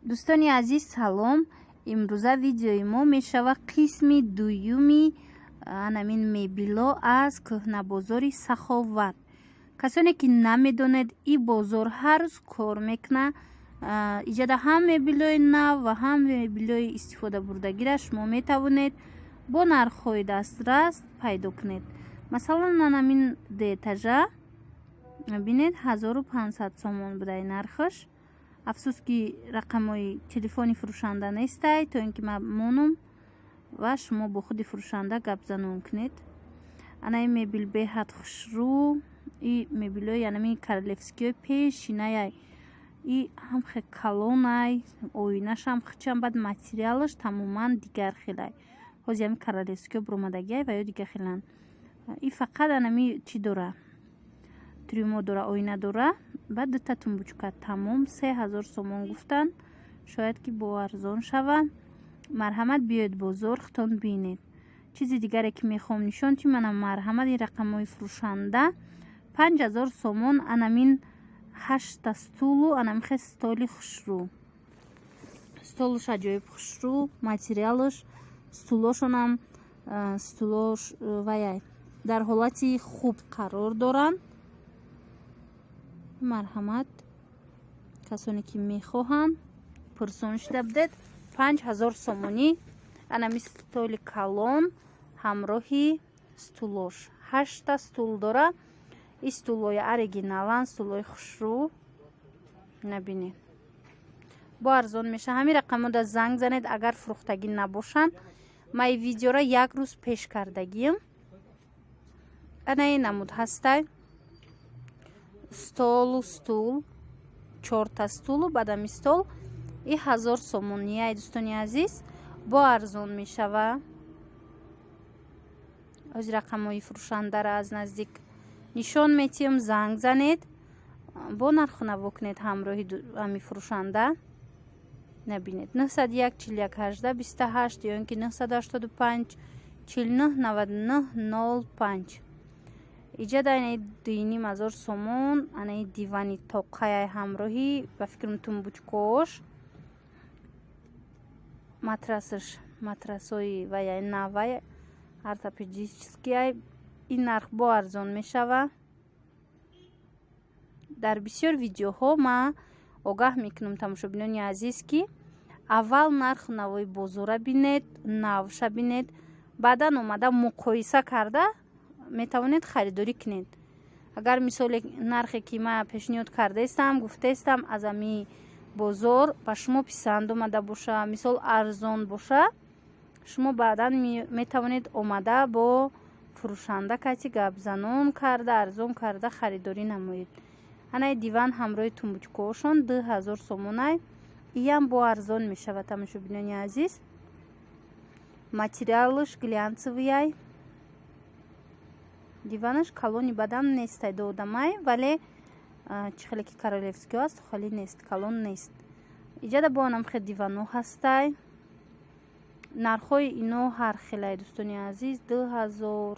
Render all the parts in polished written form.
Дӯстони азиз, салом! Имрӯза видеои мо мешавад қисми дуюми анамин мебело аз кӯҳнабозори Саховат. Касоне ки намедонед, и бозор ҳар рӯз кор мекунад. Иҷода ҳам мебелои нав ва ҳам мебелои истифодабурдагиро шумо метавонед бо нархҳои дастрас пайдо кунед. Масалан, анамин дуэтажа бинед, 1500 сомон будаи нархаш. Афсӯс, ки рақамҳои телефони фурӯшанда нестай, то ин ки ман монум ва шумо бо худи фурӯшанда гапзанон кунед. Ана ин мебел беҳад хушрӯ, и мебелои анами королевскиҳои пешинаяй, и ҳам хе калонай, оинашам хичам, баъд материалаш тамоман дигар хелай. Ҳози ҳами королевскиҳо буромадагиай ва ё дигар хеланд. И фақат анами чӣ дора, трюмо дора, оина дора, баъд дута тумбочка, тамом. 3000 сомон гуфтанд, шояд ки бо арзон шавад. Марҳамат, биёед бозор, худтон бинед. Чизи дигаре ки мехоҳам нишон тим, ана, марҳамат, ин рақамҳои фурӯшанда: 5000 сомон анамин ҳашта стулу анамихе столи хушрӯ. Столуш аҷоиб хушрӯ, материалаш, стулошонам, стулош ваяй дар ҳолати хуб қарор доранд. Марҳамат, касоне ки мехоҳанд, пурсон шуда будед, 5000 сомонӣ анами столи калон ҳамроҳи стулош, ҳашта стул дора. И стулои оригиналанд, стулои хушрӯ, набинед, бо арзон меша. Ҳамин рақамода занг занед, агар фурӯхтагӣ набошанд. Ман и видеоро як рӯз пеш кардагиам. Ана ин намуд ҳастай столу стул, чорта стулу баъдами стол, и 1000 сомонияй. Дӯстони азиз, бо арзон мешава. Ҳозир рақамҳои фурӯшандаро аз наздик нишон метиҳам, занг занед, бо нарху кунед ҳамроҳи ҳами фурӯшанда. Набинед: 901 41 18 28 ё ин ки 985 49 99 05. Иҷада анаи 2500 сомон, анаи дивани тоқаяй ҳамроҳи, ба фикрам, тумбочкош, матрасаш, матрасҳои ваяй навай, ортопедический. Ин нарх бо арзон мешава. Дар бисёр видеоҳо ман огаҳ мекунам тамошобинони азиз, ки аввал нарху навои бозора бинед, навша бинед, баъдан омада муқоиса карда метавонед харидорӣ кунед. Агар, мисоле, нархе ки ман пешниҳод кардаистам, гуфтаистам, аз ами бозор ба шумо писанд омада боша, мисол, арзон боша, шумо баъдан метавонед омада бо фурӯшанда кати гапзанон карда, арзон карда харидорӣ намоед. Анаи диван ҳамроҳи тумбочкаҳошон 2000 сомонай, иям бо арзон мешавад, тамошобинони азиз. Материалаш глянцевыяй, диванаш калони бадам нестай, доодамай, вале чӣ хеле ки королевскиҳо аст, холӣ нест, калон нест. Иҷада бо анам хел диванҳо ҳастай. Нархҳои ино ҳар хелай, дӯстони азиз: 2000,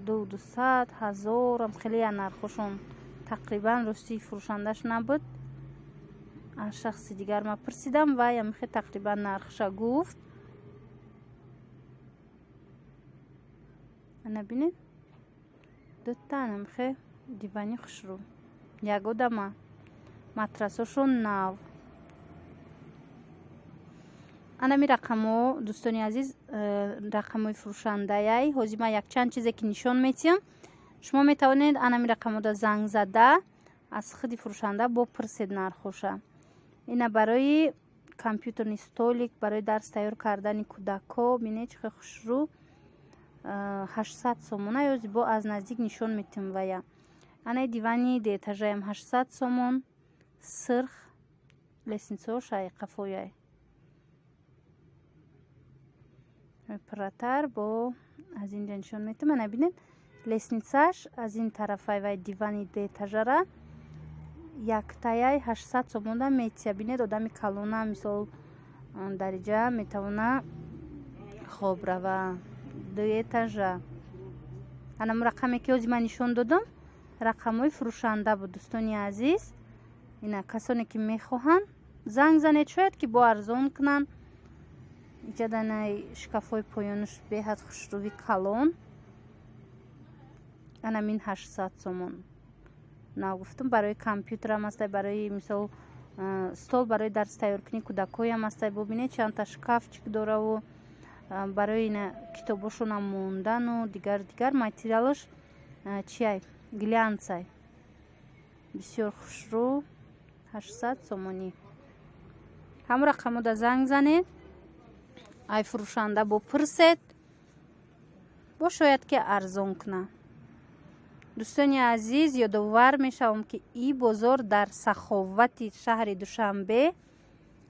ду дусад, ҳазорам, хелея нархҳошон тақрибан. Рости, фурӯшандаш набуд, аз шахси дигар ма пурсидам, вай амхе тақрибан нархша гуфт. Ана бинед, дута анамхе дивани хушрӯ, ягодама, матрасошон нав. Анами рақамҳо, дӯстони азиз, рақамҳои фурӯшандаяй. Ҳозир ман якчанд чизе ки нишон метиҳам, шумо метавонед анами рақамҳода занг зада, аз худи фурӯшанда бо пурсед нархоша. Ина барои компьютерный столик, барои дарс тайёр кардани кӯдакҳо, бинед, чӣ хел хушрӯ, 800 сомона. Ёзи бо аз наздик нишон метиҳам вая. Анаи дивани дуэтажаям 800 сомон, сирх, лестницаҳош ай қафояй пурратар бо аз инҷа нишон метиҳам. Ана бинед, лестницаш аз ин тарафай. Вай дивани дуэтажара яктаяй 800 сомона метия. Бинед, одами калона, мисол, дар иҷа метавона хоб рава, дуэтажа. Анам рақаме ки ҳозир ман нишон додам, рақамҳои фурӯшанда буд, дӯстони азиз. Ина касоне ки мехоҳанд. Занг занед, шояд ки бо арзон кунанд. Иҷаданаи шкафҳои поёнаш беҳад хушрӯви калон. Анамин 800 сомон. Нав гуфтум, барои компютерам ҳастай, барои мисол стол барои дарс тайёркунии кӯдакҳоям ҳастай. Бубинед, чандта шкафчик дораву барои китобошонам мондану дигар дигар. Материалаш чиай, глянцай, бисёр хушрӯ, 800 сомонӣ. Ҳамон рақамода занг занед, ай фурӯшанда бопурсед, бо шояд ки арзон кунад. Дӯстони азиз, ёдовар мешавам, ки и бозор дар Саховати шаҳри Душанбе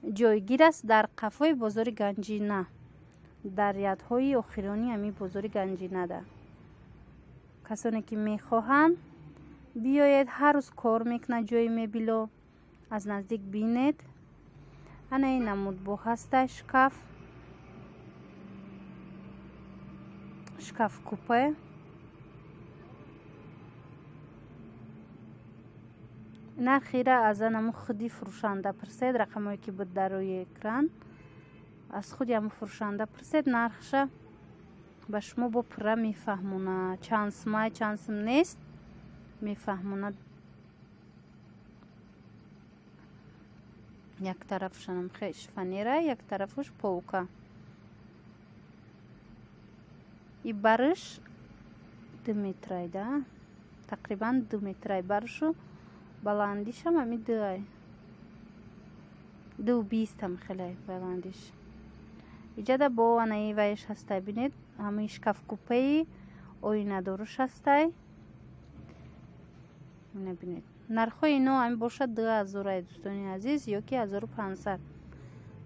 ҷойгир аст, дар қафои бозори Ганҷина, дар рядҳои охирони ҳамин бозори Ганҷинада. Касоне ки мехоҳанд, биёед, ҳар рӯз кор мекунад ҷои мебело, аз наздик бинед. Ана ин намуд бо ҳаста шкаф, шкаф купе. Нархира аз анаму худи фурӯшанда пурсед. Рақамое ки буд дар рӯи экран, аз худи ҳаму фурӯшанда пурсед, нархша ба шумо бо пурра мефаҳмонад, чанд сумай, чанд сум нест, мефаҳмонад. Як тарафшанам шифоньера, як тарафуш полка. И барыш 2 метрай да, тақрибан 2 метрай барышу, баландишам ами дуай, 2,20 ам хеле баландиш. Иҷада бо анаи вайш ҳастай, бинед, ҳамаи шкаф купеи оинадоруш ҳастай. Ина бинед, нархҳои ино ами бошад 2000-ай, дӯстони азиз, ё ки 1500.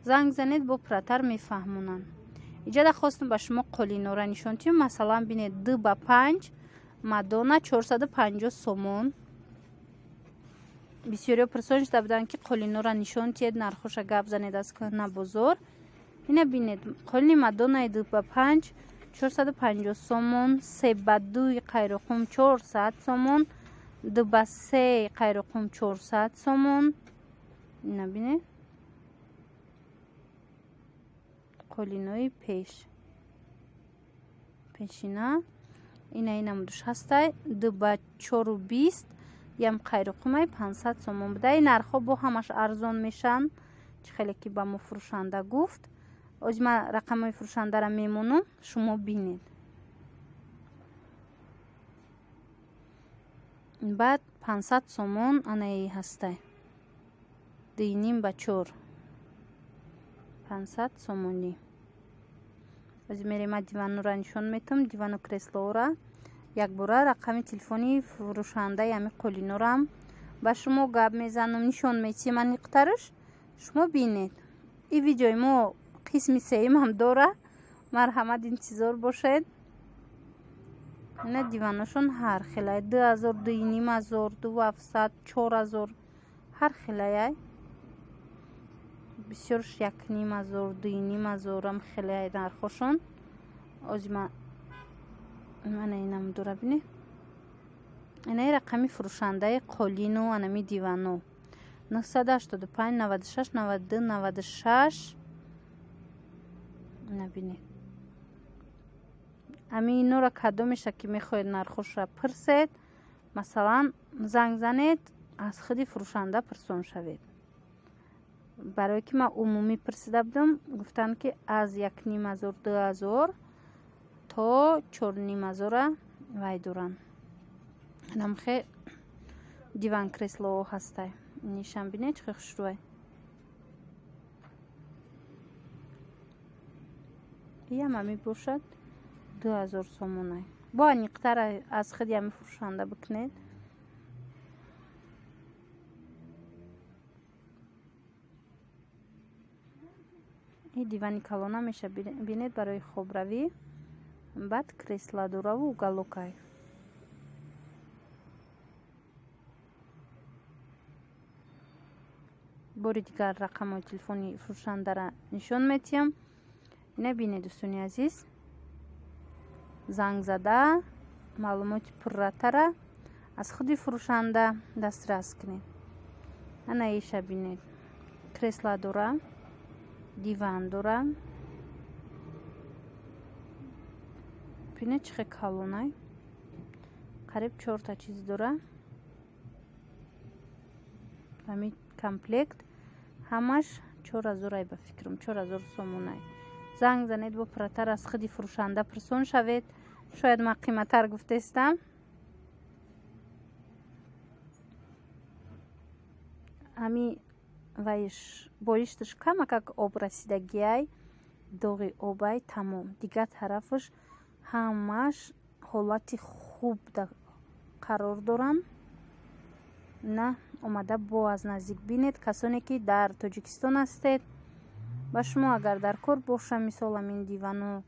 Занг занед, бо пурратар мефаҳмонанд. Иҷада хостум ба шумо қолинора нишон диҳам. Масалан, бинед, 2 ба 5 Мадона 450 сомон. Бисёриҳо пурсон шуда буданд, ки қолинора нишон диҳед, нархоша гап занед аз кӯҳна бозор. Ина бинед, қолини Мадонаи 2 ба 5 450 сомон, 3 ба 2 қайроқум 400 сомон, 2 ба 3 қайроқум 400 сомон. Ина бинед, қолинои пеш пешина. Ина инамудуш ҳастай, 2 ба 4,20, ям қайроқумай 500 сомон буда. Ин нархҳо бо ҳамаш арзон мешаванд, чӣ хеле ки ба мо фурӯшанда гуфт. Ози ман рақамҳои фурӯшандаро мемонам, шумо бинед. Баъд 500 сомон анаи ҳастай, 2,5 ба 4, 500 сомонӣ. Ози мерем, ма диванора нишон метам, дивану креслоора. Якбора рақами телефони фурӯшандаи ҳами қолинорам ба шумо гап мезанам, нишон метиҳем аниқтараш, шумо бинед. И видеои мо қисми сеюмам дора, марҳамат, интизор бошед. Ина диваношон ҳар хелай: 2000, 2500, 2700, 4000, ҳар хелаяй. Бисёрш 1500, 2500-ам хелай нархошон. Ози ма мана инам дора, бинед. Инаи рақами фурӯшандаи қолину анами дивано: 985 96 92 96. Ина бинед, ами инора кадомеша ки мехоҳед нархошро пурсед, масалан, занг занед, аз худи фурӯшанда пурсон шавед. Барое ки ман умумӣ пурсида будам, гуфтанд, ки аз 1500, 2000 то 4500-а вай доранд. Намхе диван креслоҳо ҳастай. Нишам бинед, чӣ хел хушрӯай. Иям ами бошад 2000 сомонай. Бо аниқтар аз худи ами фурӯшанда бикунед. И дивани калона меша, бинед, барои хобравӣ. Баъд кресла дораву уголокай. Бори дигар рақамҳои телефони фурӯшандара нишон метиҳам. Ина бинед, дӯстони азиз, занг зада маълумоти пурратара аз худи фурӯшанда дастрас кунед. Ана иша бинед. Кресло дора, диван дора. Бинед, чӣ хел калонай, қариб чорта чиз дора. Ҳамин комплект ҳамаш 4000-ай, ба фикрам, 4000 сомонай. Занг занед, бо пурратар аз худи фурӯшанда пурсон шавед, шояд ман қиматтар гуфтаистам. Ҳами вайш болишташ камакак об расидагиай, доғи обай, тамом. Дигар тарафаш ҳамаш ҳолати хуб қарор доранд. На омада бо аз наздик бинед. Касоне ки дар Тоҷикистон ҳастед, ба шумо агар дар кор боша, мисол, ҳамин дивану